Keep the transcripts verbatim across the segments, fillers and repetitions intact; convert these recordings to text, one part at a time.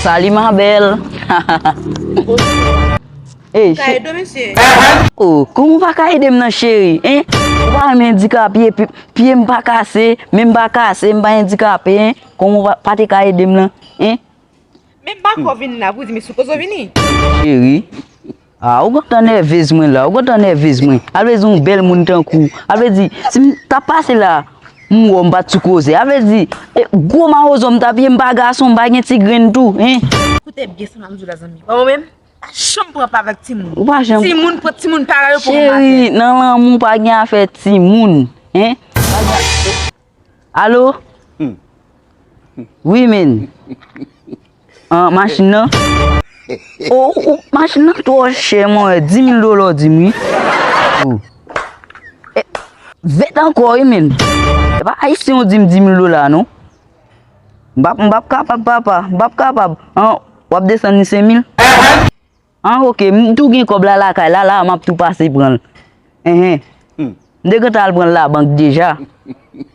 Salut ma belle. Ey, ka ede w, mesye? Oh, kòman w pa ka ede m nan, cheri? Hein? Ou pa wè m andikape, pye, pye m pa kase, men m pa kase, m pa andikape, hein? Kòman w pa, pa te ka ede m nan? Hein? Men m pa ko vin la pou di m si w kozo vini. Cheri. Ah, ou gentan nèvez mwen la, ou gentan nèvez mwen. A vle di yon bèl moun tankou w. A vle di, si m t ap pase la, m wè w, m pa t sou koze. A vle di, e, gwo mawozo m t ap ye, m pa gason, m pa gen ti grenn tou, hein? Koute byen sa m ap di w la, zanmi. Wè mwen menm, pa janm pran pa avèk timoun. Ou pa janm. Timoun pran timoun parèy yo pou yon maten. Cheri, nan lanmou pa gen afè timoun, hein? Alo? Wi, men. An, machin nan? O, o, machin nan twò chè, mwen. Dis mil dola w di m, wi. O. E, vèt ankò, wi, men. E pa ayisyen w di m dis mil dola, non. M p ap, m p ap kapab, papa. M p ap kapab. An, w ap desann li senk mil? An, oke, m tou gen kòb la lakay la, la, m ap tou pase pran l. Enhen. M te gentan al pran l labank deja.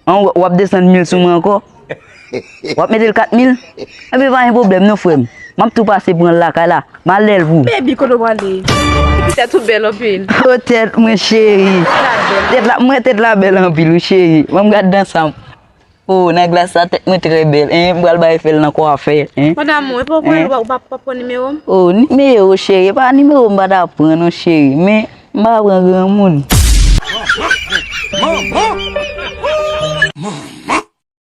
An, w, w ap desann mil sou mwen ankò? W ap mete l kat mil? Enben, pa gen pwoblèm non, frè m. M ap tou pase pran l lakay la. M al lè l pou ou. Baby, kote w prale? Tèt ou bèl anpil. O, tèt mwen, cheri. Tèt la, mwen, tèt la bèl anpil, wi, cheri. Ban m gad dan sa. Oh, nan glas sa, tèt mwen trè bèl, hein? M pral bay fè l nan kwafè, hein? Mon amour, e pa w pran, ou pa, ou pa, ou pa pran nimewo m? Oh, nimewo, cheri, e pa nimewo m pa ta pran non, cheri, men m pa pran granmoun.